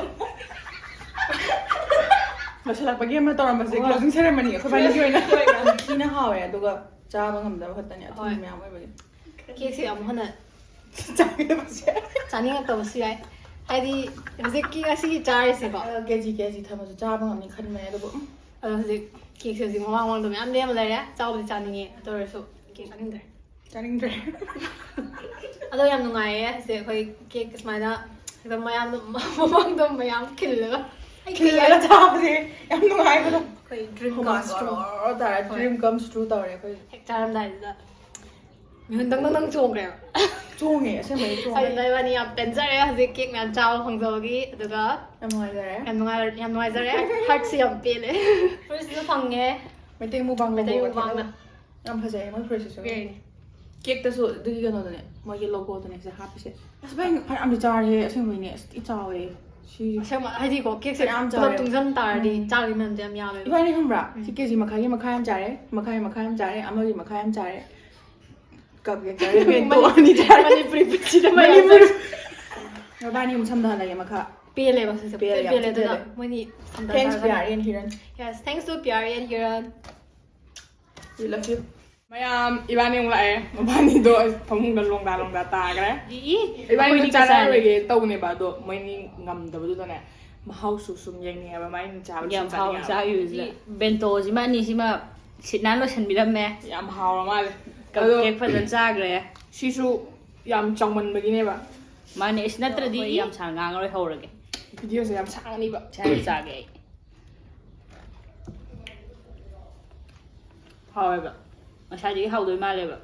ꯂꯣꯏꯁꯤꯜꯂꯛꯄꯒꯤ ꯑꯃ ꯇꯧꯔꯝꯕꯁꯦ꯫ Closing ceremony ꯑꯩꯈꯣꯏ ꯏꯕꯥꯅꯤꯒꯤ ꯑꯣꯏꯅ ꯌꯥꯝ ꯊꯤꯅ ꯍꯥꯎꯋꯦ, ꯑꯗꯨꯒ ꯆꯥꯕ ꯉꯝꯗꯕ ꯈꯛꯇꯅꯤ ꯑꯊꯨꯝꯕ ꯃꯌꯥꯝ ꯑꯣꯏꯕꯒꯤ꯫ ꯀꯦꯛꯁꯦ ꯑꯃꯨꯛ ꯍꯟꯅ ꯆꯥꯒꯗꯕꯁꯦ꯫ ꯆꯥꯅꯤꯡꯉꯛꯇꯕꯁꯨ ꯌꯥꯏ꯫ ꯍꯥꯏꯗꯤ ꯍꯧꯖꯤꯛꯀꯤ ꯉꯁꯤꯒꯤ ꯆꯥꯔꯤꯁꯦꯀꯣ꯫ ꯀꯦꯖꯤ ꯀꯦꯖꯤ ꯊꯝꯃꯁꯨ ꯆꯥꯕ ꯉꯝꯅꯤ ꯈꯟꯕꯅꯦ, ꯑꯗꯨꯕꯨ ꯎꯝ, ꯑꯗꯣ ꯍꯧꯖꯤꯛ ꯀꯦꯛꯁꯦ ꯍꯧꯖꯤꯛ ꯃꯃꯥꯡ ꯃꯃꯥꯡꯗ ꯃꯌꯥꯝ ꯂꯦꯝꯃ ꯂꯩꯔꯦ꯫ ꯆꯥꯎꯕꯗꯤ ꯆꯥꯅꯤꯡꯉꯦ, ꯑꯗꯨ ꯑꯣꯏꯔꯁꯨ ꯀꯦꯛ ꯆꯥꯅꯤꯡꯗ꯭ꯔꯦ꯫ ꯆꯥꯅꯤꯡꯗ꯭ꯔꯦ꯫ ꯑꯗꯣ ꯌꯥꯝ ꯅꯨꯡꯉꯥꯏꯌꯦ ꯁꯤꯁꯦ, ꯑꯩꯈꯣꯏ ꯀꯦꯛ ꯁꯨꯃꯥꯏꯅ ꯁꯤꯗ ꯃꯌꯥꯝꯗꯣ ꯃꯃꯥꯡꯗꯣ ꯃꯌꯥꯝ ꯈꯤꯜꯂꯒ ꯈꯤꯜꯂꯒ ꯆꯥꯕꯁꯦ ꯌꯥꯝ ꯅꯨꯡꯉꯥꯏꯕꯗꯣ꯫ ꯑꯩꯈꯣꯏ ꯗ꯭ꯔꯤꯝ ꯍꯨꯃꯥꯡ ꯀꯝꯁ ꯇ꯭ꯔꯨ꯫ ꯑꯣꯔꯣ ꯇꯥꯔꯦ꯫ Dream comes true ꯇꯧꯔꯦ ꯑꯩꯈꯣꯏ꯫ ꯍꯦꯛ ꯆꯥꯔꯝꯗꯥꯏꯗꯨꯗ ꯃꯤꯍꯨꯟ ꯗꯪ ꯗꯪ ꯗꯪ ꯆꯣꯡꯈ꯭ꯔꯦꯕ꯫ ꯆꯣꯡꯉꯦ ꯑꯁꯦꯡꯕꯩ ꯆꯣꯡꯉꯦ꯫ ꯑꯗꯨꯅ ꯏꯕꯥꯅꯤ ꯌꯥꯝ ꯄꯦꯟꯖꯔꯦ ꯍꯧꯖꯤꯛ ꯀꯦꯛ ꯃꯌꯥꯝ ꯆꯥꯕ ꯐꯪꯖꯕꯒꯤ꯫ ꯑꯗꯨꯒ ꯌꯥꯝ ꯅꯨꯡꯉꯥꯏꯖꯔꯦ꯫ ꯌꯥꯝ ꯅꯨꯡꯉꯥꯏ ꯌꯥꯝ ꯅꯨꯡꯉꯥꯏꯖꯔꯦ꯫ ꯍꯥꯔꯠꯁꯦ ꯌꯥꯝ ꯄꯦꯜꯂꯦ꯫ ꯐꯨꯔꯤꯠꯁꯤꯁꯨ ꯐꯪꯉꯦ꯫ ꯃꯩꯇꯩ ꯃꯨꯛꯕꯥꯡ ꯃꯩꯇꯩ ꯂꯣꯒꯣꯒ ꯃꯨꯛꯕꯥꯡꯅ꯫ ꯊꯦꯠꯂꯒ꯫ ꯌꯥꯝ ꯐꯖꯩꯌꯦ ꯃꯣꯏ ꯐꯨꯔꯤꯠꯁꯤꯁꯨ꯫ ꯄꯤꯔꯛꯏꯅꯦ꯫ ꯀꯦꯛꯇꯁꯨ ꯑꯗꯨꯒꯤ ꯀꯩꯅꯣꯗꯨꯅꯦ, ꯃꯣꯏꯒꯤ ꯂꯣꯒꯣꯗꯨꯅꯦ ꯁꯤꯗ ꯍꯥꯞꯄꯤꯁꯦ꯫ ꯑꯁ ꯚꯥꯏ ꯐꯅꯌꯥꯝꯗꯤ ꯆꯥꯔꯦꯍꯦ ꯑꯁꯦꯡꯕꯩꯅꯦ꯫ ꯑꯁ ꯊꯤ ꯆꯥꯎꯋꯦ꯫ ꯁꯤ ꯑꯁꯦꯡꯕ ꯍꯥꯏꯗꯤꯀꯣ ꯀꯦꯛꯁꯦ ꯌꯥꯝ ꯄꯨꯂꯞ ꯆꯥꯎꯋꯦ꯫ ꯇꯨꯡꯁꯤꯟ ꯇꯥꯔꯗꯤ ꯎꯝ꯫ ꯆꯥꯕꯒꯤ ꯃꯃꯜꯗꯣ ꯌꯥꯝ ꯌꯥꯝꯃꯦꯕ꯫ ꯏꯕꯥꯅꯤ ꯈꯪꯕ꯭ꯔꯥ? ꯎꯝ꯫ ꯁꯤ ꯀꯦꯖꯤ ꯃꯈꯥꯏꯒꯤ ꯃꯈꯥꯏ ꯑꯃ ꯆꯥꯔꯦ, ꯃꯈꯥꯏ ꯃꯈꯥꯏ ꯑꯃ ꯆꯥꯔꯦ, ꯑꯃꯒꯤ ꯃꯈꯥꯏ ꯑꯃ ꯆꯥꯔꯦ꯫ ꯀꯞ ꯀꯦꯛ ꯆꯥꯔꯦ, ꯕꯦꯟꯇꯣ ꯑꯅꯤ ꯆꯥꯔꯦ꯫ ꯃꯅꯤꯄꯨꯔꯤ ꯄꯨꯟꯁꯤꯗ ꯃꯅꯤꯄꯨꯔ꯫ ꯃꯕꯥꯅꯤ ꯑꯃꯨꯛ ꯁꯝꯅꯍꯜꯂꯒꯦ ꯃꯈꯥ꯫ ꯄꯦꯜꯂꯦꯕ ꯁꯤꯁꯦ꯫ ꯄꯦꯜꯂꯦ, ꯌꯥꯝ ꯄꯦꯜꯂꯦ ꯊꯤ ꯑꯗꯨꯅ ꯄꯦꯜꯂꯦ꯫ ꯃꯣꯏꯅꯤ Thanks ꯄꯤꯌꯥꯔꯤ and ꯍꯤꯔꯟ꯫ Yes, thanks to ꯄꯤꯌꯥꯔꯤ and ꯍꯤꯔꯟ꯫ We love you꯫ ꯃꯌꯥꯝ ꯏꯕꯥꯅꯤ ꯑꯃꯨꯛ ꯂꯥꯛꯑꯦ꯫ ꯃꯕꯥꯅꯤꯗꯣ ꯐꯃꯨꯡꯗ ꯂꯣꯡꯗꯥ ꯂꯣꯡꯗꯥ ꯇꯥꯈ꯭ꯔꯦ꯫ ꯏ, ꯏꯕꯥꯅꯤꯗꯣ ꯑꯩꯈꯣꯏꯗꯤ ꯆꯥꯔꯛꯑꯔꯣꯏꯒꯦ ꯇꯧꯕꯅꯦꯕ, ꯑꯗꯣ ꯃꯣꯏꯅꯤ ꯉꯝꯗꯕꯗꯨꯗꯅꯦ ꯃꯍꯥꯎꯁꯨ ꯁꯨꯝ ꯌꯦꯡꯅꯤꯡꯉꯦꯕ ꯃꯥꯏꯅ ꯆꯥꯕꯗ ꯌꯥꯝ ꯁꯨꯝ ꯍꯥꯎꯅ ꯆꯥꯅꯤꯡꯉꯦꯕ꯫ ꯆꯥꯈꯤꯕꯁꯤꯗ ꯕꯦꯟꯇꯣꯁꯤꯃ ꯑꯅꯤꯁꯤꯃ ꯁꯤꯠ ꯅꯥꯟ ꯂꯣꯏꯁꯟꯕꯤꯔꯝꯃꯦ꯫ ꯌꯥꯝ ꯍꯥꯎꯔ ꯃꯥꯜꯂꯦ꯫ ꯀꯞ ꯑꯗꯣ ꯀꯦꯛ ꯐꯖꯅ ꯆꯥꯈ꯭ꯔꯦ꯫ ꯁꯤꯁꯨ ꯌꯥꯝ ꯆꯥꯎꯃꯟꯕꯒꯤꯅꯦꯕ꯫ ꯃꯥꯅꯦ, ꯑꯁꯤ ꯅꯠꯇ꯭ꯔꯗꯤ ꯑꯩꯈꯣꯏ ꯌꯥꯝ ꯁꯥꯡ ꯉꯥꯡꯉꯔꯣꯏ, ꯍꯧꯔꯒꯦ꯫ ꯚꯤꯗꯤꯑꯣꯁꯦ ꯌꯥꯝ ꯁꯥꯡꯉꯅꯤꯕ꯫ ꯁꯥꯏ ꯆꯥꯒꯦ ꯑꯩ꯫ ꯍꯥꯎꯋꯦꯕ꯫ ꯉꯁꯥꯏꯗꯒꯤ ꯍꯥꯎꯗꯣꯏ ꯃꯥꯜꯂꯦꯕ꯫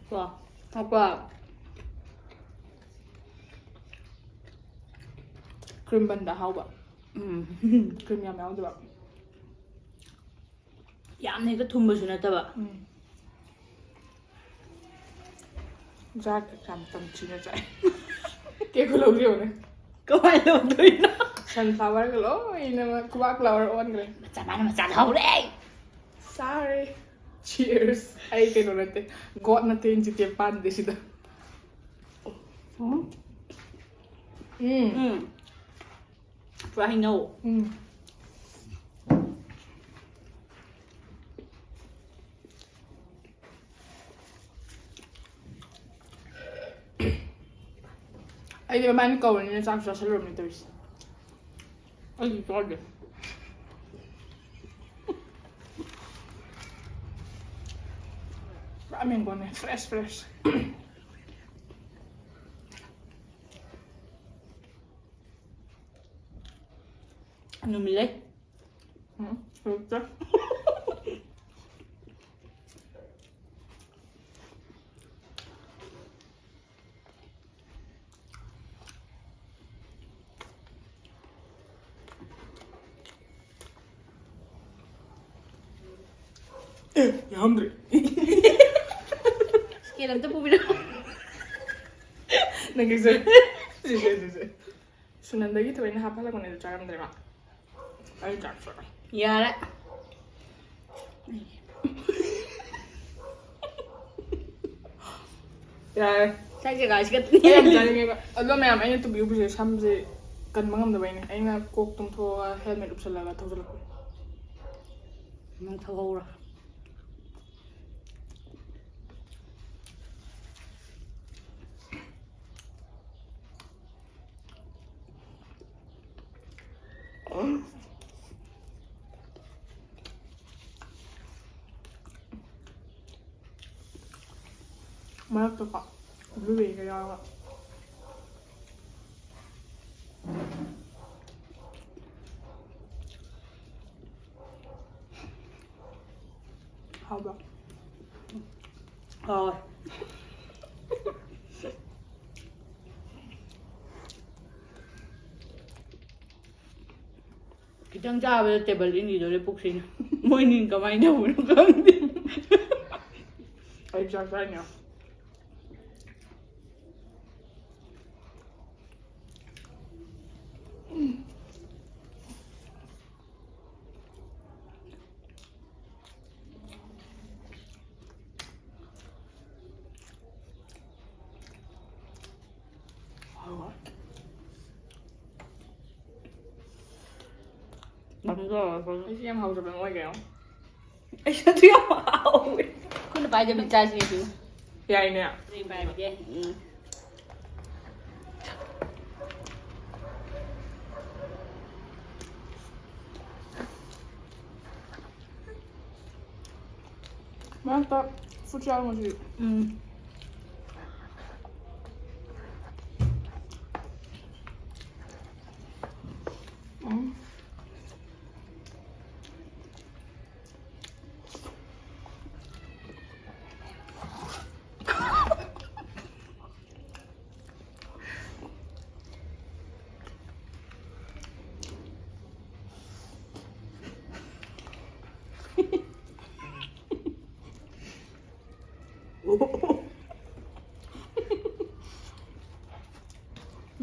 ꯀꯣ꯫ ꯍꯥꯎꯕ꯫ ꯀ꯭ꯔꯤꯝ ꯕꯟꯗ ꯑꯍꯥꯎꯕ꯫ ꯎꯝ꯫ ꯀ꯭ꯔꯤꯝ ꯌꯥꯝ ꯌꯥꯎꯗꯕ꯫ ꯌꯥꯝꯅ ꯍꯦꯛꯇ ꯊꯨꯝꯕꯁꯨ ꯅꯠꯇꯕ꯫ ꯎꯝ꯫ ꯆꯥꯛ ꯌꯥꯝ ꯇꯝꯊꯤꯅ ꯆꯥꯏ꯫ ꯀꯦꯛ ꯈꯨꯂꯧꯁꯦ ꯌꯦꯡꯉꯨꯅꯦ꯫ ꯀꯃꯥꯏꯅ ꯇꯧꯗꯣꯏꯅꯣ? ꯁꯟꯐ꯭ꯂꯥꯋꯔꯒ ꯂꯣꯏꯅꯃꯛ ꯈꯨꯕꯥꯛ ꯐ꯭ꯂꯥꯋꯔ ꯑꯣꯟꯈ꯭ꯔꯦ꯫ ꯃꯆꯥ ꯃꯥꯅ ꯃꯆꯥ ꯍꯧꯔꯦ꯫ Sorry꯫ Cheers꯫ ꯑꯩ ꯀꯩꯅꯣ ꯅꯠꯇꯦ꯫ God ꯅꯠꯇꯦ, ꯏꯟꯆꯤꯇꯦ ꯄꯥꯟꯗꯦ ꯁꯤꯗ꯫ ꯎꯝ꯫ ꯎꯝ꯫ ꯄꯨꯔꯥ ꯍꯩꯅꯧ꯫ ꯎꯝ꯫ ꯑꯩꯗꯤ ꯃꯕꯥꯅꯤ ꯀꯧꯔꯅꯤꯅ ꯆꯥꯛꯁꯨ ꯆꯥꯁꯤꯜꯂꯨꯔꯕꯅꯤ ꯇꯧꯔꯤꯁꯦ꯫ ꯑꯩꯗꯤ ꯆꯥꯗꯦ꯫ ꯄꯨꯔꯥ ꯃꯦꯡꯒꯣꯅꯦ, fresh fresh꯫ ꯅꯨꯃꯤꯠ ꯂꯩ꯫ ꯎꯝ, ꯍꯧꯖꯤꯛꯇ꯫ ꯑꯦ, ꯌꯥꯎꯔꯝꯗ꯭ꯔꯦ꯫ ꯁ꯭ꯀꯦꯜ ꯑꯝꯇ ꯄꯨꯕꯤꯔꯛꯑꯣ꯫ ꯅꯪꯒꯤꯁꯦ꯫ ꯁꯤꯁꯦ, ꯁꯤꯁꯦ꯫ ꯁꯨꯅꯟꯗꯒꯤ ꯊꯣꯏꯅ ꯍꯥꯞꯍꯜꯂꯛꯄꯅꯦ, ꯑꯗꯨ ꯆꯥꯔꯝꯗ꯭ꯔꯦ ꯃꯥ꯫ ꯑꯩ ꯆꯥꯛ ꯆꯥꯔꯦ꯫ ꯌꯥꯔꯦ꯫ ꯌꯥꯔꯦ꯫ ꯆꯥꯛ ꯖꯒꯥꯁꯤꯒ ꯑꯩ ꯌꯥꯝ ꯆꯥꯅꯤꯡꯉꯦꯕ꯫ ꯑꯗꯣ ꯃꯌꯥꯝ, ꯑꯩꯅ ꯇꯨꯕꯤꯔꯨꯕꯁꯦ ꯁꯝꯁꯦ ꯀꯟꯕ ꯉꯝꯗꯕꯩꯅꯦ꯫ ꯑꯩꯅ ꯀꯣꯛ ꯇꯨꯝꯊꯣꯛꯑꯒ helmet ꯎꯞꯁꯜꯂꯒ ꯊꯧꯖꯤꯜꯂꯛꯄ꯫ ꯅꯪ ꯊꯧꯍꯧꯔꯣ꯫ ꯃꯔꯛꯇꯀꯣ ꯕ꯭ꯂꯨꯕꯦꯔꯤꯒ ꯌꯥꯎꯔꯒ꯫ ꯍꯥꯎꯕ꯭ꯔꯣ? ꯍꯥꯎꯋꯦ꯫ ꯈꯤꯇꯪ ꯆꯥꯕꯗ ꯇꯦꯕꯜ ꯏꯟꯈꯤꯗꯧꯔꯦ ꯄꯨꯛꯁꯤꯅ꯫ ꯃꯣꯏꯅꯤ ꯀꯃꯥꯏꯅ ꯇꯧꯕꯅꯣ ꯈꯪꯗꯦ꯫ ꯑꯩ ꯆꯥꯛ ꯆꯥꯏꯅꯦ꯫ ꯑꯩꯁꯦ ꯌꯥꯝ ꯍꯥꯎꯖꯕ ꯑꯃ ꯑꯣꯏꯒꯦꯔꯣ? ꯑꯩꯁꯨ ꯑꯗꯨ ꯌꯥꯝ ꯍꯥꯎꯋꯦ꯫ ꯈꯨꯠꯅ ꯄꯥꯏꯗꯕꯤ ꯆꯥꯁꯤꯅꯦ ꯑꯗꯨ꯫ ꯌꯥꯏꯅꯦ꯫ ꯑꯩ ꯄꯥꯏꯕꯤꯒꯦ꯫ ꯎꯝ꯫ ꯃꯔꯛꯇ ꯐꯨꯠ ꯆꯥꯔꯝꯃꯁꯨ꯫ ꯎꯝ꯫ ꯎꯝ꯫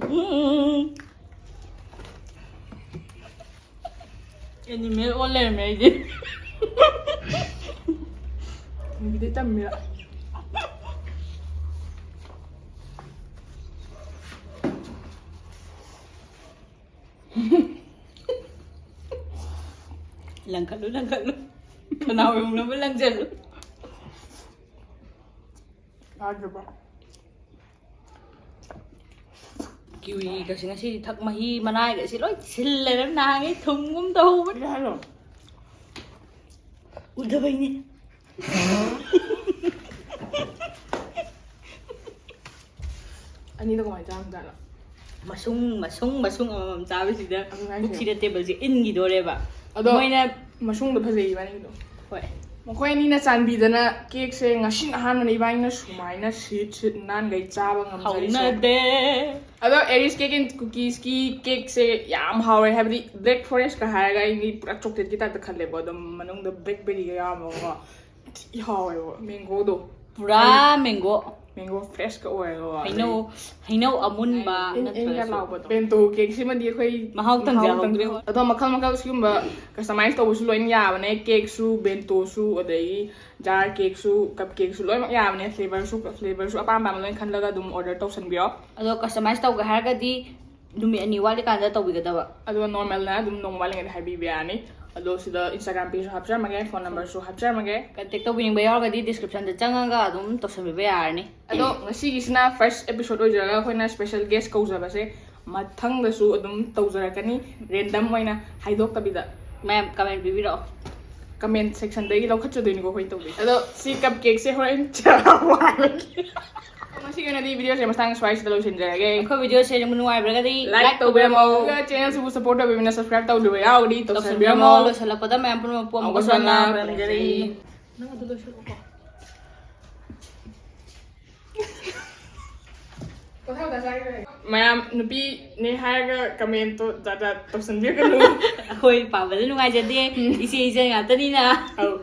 ꯎꯝ꯫ ꯑꯦꯅꯤꯃꯦꯜ ꯑꯣꯟ ꯂꯩꯔꯝꯃꯦ ꯑꯩꯗꯤ꯫ ꯅꯨꯄꯤꯗꯩ ꯇꯝꯃꯤꯔ? ꯂꯪꯈꯠꯂꯨ, ꯂꯪꯈꯠꯂꯨ꯫ ꯈꯅꯥꯎ ꯌꯧꯅꯕ ꯂꯪꯖꯜꯂꯨ꯫ ꯌꯥꯗ꯭ꯔꯕ? ꯀꯤꯋꯤꯒꯁꯦ ꯉꯁꯤꯗꯤ ꯊꯛ ꯃꯍꯤ ꯃꯅꯥꯏꯒꯁꯦ ꯂꯣꯏ ꯁꯤꯜ ꯂꯩꯔꯝ꯫ ꯅꯍꯥꯟꯉꯩ ꯊꯨꯝꯒꯨꯝ ꯇꯧꯍꯧꯕꯅꯤ꯫ ꯀꯩ ꯍꯥꯏꯅꯣ? ꯎꯗꯕꯩꯅꯦ꯫ ꯑꯅꯤꯗꯣ ꯀꯃꯥꯏꯅ ꯆꯥꯔꯝꯖꯥꯠꯅꯣ? ꯃꯁꯨꯡ ꯃꯁꯨꯡ ꯃꯁꯨꯡ ꯑꯃꯃꯝ ꯆꯥꯕꯁꯤꯗ ꯑꯗꯨꯅ ꯍꯥꯏꯁꯦ꯫ ꯄꯨꯈ꯭ꯔꯤꯗ ꯇꯦꯕꯜꯁꯦ ꯏꯟꯈꯤꯗꯣꯔꯦꯕ꯫ ꯑꯗꯣ ꯃꯣꯏꯅ ꯃꯁꯨꯡꯗꯣ ꯐꯖꯩ ꯏꯕꯥꯅꯤꯗꯣ꯫ ꯍꯣꯏ꯫ ꯃꯈꯣꯏ ꯑꯅꯤꯅ ꯆꯥꯟꯕꯤꯗꯅ ꯀꯦꯛꯁꯦ ꯉꯁꯤꯅ ꯑꯍꯥꯟꯕꯅ ꯏꯕꯥꯅꯤꯅ ꯁꯨꯃꯥꯏꯅ ꯁꯤꯠ ꯁꯤꯠ ꯅꯥꯟꯈꯩ ꯆꯥꯕ ꯉꯝꯖꯔꯤꯁꯦ꯫ ꯍꯧꯅꯗꯦ꯫ ꯑꯗꯣ ꯑꯦꯔꯤꯁ ꯀꯦꯛ ꯑꯦꯟ ꯀꯨꯀꯤꯁꯀꯤ ꯀꯦꯛꯁꯦ ꯌꯥꯝ ꯍꯥꯎꯋꯦ, ꯍꯥꯏꯕꯗꯤ ꯕ꯭ꯂꯦꯛ ꯐꯣꯔꯦꯁꯀ ꯍꯥꯏꯔꯒ ꯑꯩꯗꯤ ꯄꯨꯔꯥ ꯆꯣꯀ꯭ꯂꯦꯠꯀꯤ ꯇꯥꯏꯞꯇ ꯈꯜꯂꯦꯕꯣ, ꯑꯗꯣ ꯃꯅꯨꯡꯗ ꯕ꯭ꯂꯦꯛꯕꯦꯔꯤꯒ ꯌꯥꯎꯔꯝꯃꯒꯀꯣ ꯊꯤ ꯍꯥꯎꯋꯦꯕꯣ, ꯃꯦꯡꯒꯣꯗꯣ꯫ ꯄꯨꯔꯥ ꯃꯦꯡꯒꯣ꯫ ꯃꯦꯡꯒꯣ ꯐ꯭ꯔꯦꯁꯀ ꯑꯣꯏꯔꯒꯀꯣ꯫ ꯍꯩꯅꯧ ꯍꯩꯅꯧ ꯑꯃꯨꯟꯕ ꯏꯪ ꯏꯪꯒ ꯅꯠꯇ꯭ꯔꯁꯨ꯫ ꯂꯥꯎꯕꯗꯣ꯫ ꯕꯦꯟꯇꯣ ꯀꯦꯛꯁꯤꯃꯗꯤ ꯑꯩꯈꯣꯏ ꯃꯍꯥꯎ ꯇꯪꯖꯍꯧꯗ꯭ꯔꯦ꯫ ꯇꯪꯖꯍꯧ-, ꯑꯗꯣ ꯃꯈꯜ ꯃꯈꯜ ꯁꯤꯒꯨꯝꯕ ꯀꯁꯇꯃꯥꯏꯁ ꯇꯧꯕꯁꯨ ꯂꯣꯏꯅ ꯌꯥꯕꯅꯦ꯫ ꯀꯦꯛꯁꯨ, ꯕꯦꯟꯇꯣꯁꯨ, ꯑꯗꯒꯤ ꯖꯥꯔ ꯀꯦꯛꯁꯨ, ꯀꯞ ꯀꯦꯛꯁꯨ ꯂꯣꯏꯅꯃꯛ ꯌꯥꯕꯅꯦ꯫ ꯐ꯭ꯂꯦꯕꯔꯁꯨ, ꯐ꯭ꯂꯦꯕꯔꯁꯨ ꯑꯄꯥꯝ ꯑꯄꯥꯝꯕ ꯂꯣꯏꯅ ꯈꯜꯂꯒ ꯑꯗꯨꯝ ꯑꯣꯔꯗꯔ ꯇꯧꯁꯟꯕꯤꯔꯣ꯫ ꯑꯗꯣ ꯀꯁꯇꯃꯥꯏꯁ ꯇꯧꯒꯦ ꯍꯥꯏꯔꯒꯗꯤ ꯅꯨꯃꯤꯠ ꯑꯅꯤ ꯋꯥꯠꯂꯤꯀꯥꯟꯗ ꯇꯧꯕꯤꯒꯗꯕ꯫ ꯑꯗꯨꯒ ꯅꯣꯔꯃꯦꯜꯅ ꯑꯗꯨꯝ ꯅꯣꯡꯃ ꯋꯥꯠꯂꯤꯉꯩꯗ ꯍꯥꯏꯕꯤꯕ ꯌꯥꯔꯅꯤ꯫ ꯑꯗꯣ ꯁꯤꯗ ꯏꯟꯁꯇꯥꯒ꯭ꯔꯥꯝ ꯄꯦꯖꯁꯨ ꯍꯥꯞꯆꯔꯝꯃꯒꯦ, ꯐꯣꯟ ꯅꯝꯕꯔꯁꯨ ꯍꯥꯞꯆꯔꯝꯃꯒꯦ꯫ ꯀꯟꯇꯦꯛ ꯇꯧꯕꯤꯅꯤꯡꯕ ꯌꯥꯎꯔꯒꯗꯤ ꯗꯤꯁꯀ꯭ꯔꯤꯞꯁꯟꯗ ꯆꯪꯉꯒ ꯑꯗꯨꯝ ꯇꯧꯁꯟꯕꯤꯕ ꯌꯥꯔꯅꯤ꯫ ꯑꯗꯣ ꯉꯁꯤꯒꯤꯁꯤꯅ ꯐꯥꯔꯁ ꯑꯦꯄꯤꯁꯣꯗ ꯑꯣꯏꯖꯔꯒ ꯑꯩꯈꯣꯏꯅ ꯁ꯭ꯄꯦꯁꯦꯜ ꯒꯦꯁ ꯀꯧꯖꯕꯁꯦ ꯃꯊꯪꯗꯁꯨ ꯑꯗꯨꯝ ꯇꯧꯖꯔꯛꯀꯅꯤ, ꯔꯦꯟꯗꯝ ꯑꯣꯏꯅ ꯍꯥꯏꯗꯣꯛꯇꯕꯤꯗ꯫ ꯃꯌꯥꯝ ꯀꯃꯦꯟ ꯄꯤꯕꯤꯔꯛꯑꯣ꯫ ꯀꯃꯦꯟ ꯁꯦꯛꯁꯟꯗꯒꯤ ꯂꯧꯈꯠꯆꯗꯣꯏꯅꯤꯀꯣ ꯑꯩꯈꯣꯏ ꯇꯧꯗꯣꯏꯁꯦ꯫ ꯑꯗꯣ ꯁꯤ ꯀꯞ ꯀꯦꯛꯁꯦ ꯍꯣꯔꯦꯟ ꯆꯔꯥ ꯋꯥꯜꯂꯒꯦ꯫ ꯉꯁꯤꯒꯤ ꯑꯣꯏꯅꯗꯤ ꯚꯤꯗꯤꯑꯣꯁꯦ ꯃꯇꯥꯡ ꯁ꯭ꯋꯥꯏꯁꯤꯗ ꯂꯣꯏꯁꯤꯟꯖꯔꯒꯦ꯫ ꯑꯩꯈꯣꯏ ꯚꯤꯗꯤꯑꯣꯁꯦ ꯅꯨꯡꯉꯥꯏꯕꯤꯔꯒꯗꯤ ꯂꯥꯏꯛ ꯇꯧꯕꯤꯔꯝꯃꯣ꯫ ꯑꯗꯨꯒ ꯆꯦꯅꯦꯜꯁꯤꯕꯨ ꯁꯞꯄꯣꯔꯠ ꯇꯧꯕꯤꯕꯅ ꯁꯕꯁꯀ꯭ꯔꯥꯏꯕ ꯇꯧꯗ꯭ꯔꯤꯕ ꯌꯥꯎꯔꯒꯗꯤ ꯇꯧꯁꯟꯕꯤꯔꯝꯃꯣ꯫ ꯇꯧꯁꯟꯕꯤꯔꯝꯃꯣ꯫ ꯂꯣꯏꯁꯤꯜꯂꯛꯄꯗ ꯃꯌꯥꯝ ꯄꯨꯝꯅꯃꯛꯄꯨ ꯑꯃꯨꯛꯀ ꯑꯃꯨꯛꯀꯁꯨ ꯍꯟꯅ ꯍꯟꯅ ꯈꯨꯔꯨꯝꯖꯔꯤ꯫ ꯈꯨꯔꯨꯝꯖꯔꯤ꯫ ꯅꯪ ꯑꯗꯨ ꯂꯣꯏꯁꯤꯜꯂꯛꯑꯣꯀꯣ꯫ ꯃꯌꯥꯝ ꯅꯨꯄꯤꯅꯦ ꯍꯥꯏꯔꯒ ꯀꯃꯦꯟꯇꯣ ꯖꯥꯠ ꯖꯥꯠ ꯇꯧꯁꯟꯕꯤꯔꯛꯀꯅꯨ꯫ ꯑꯩꯈꯣꯏ ꯄꯥꯕꯗ ꯅꯨꯡꯉꯥꯏꯖꯗꯦ, ꯏꯆꯦ ꯏꯆꯟ ꯉꯥꯛꯇꯅꯤꯅ꯫ ꯑꯧ,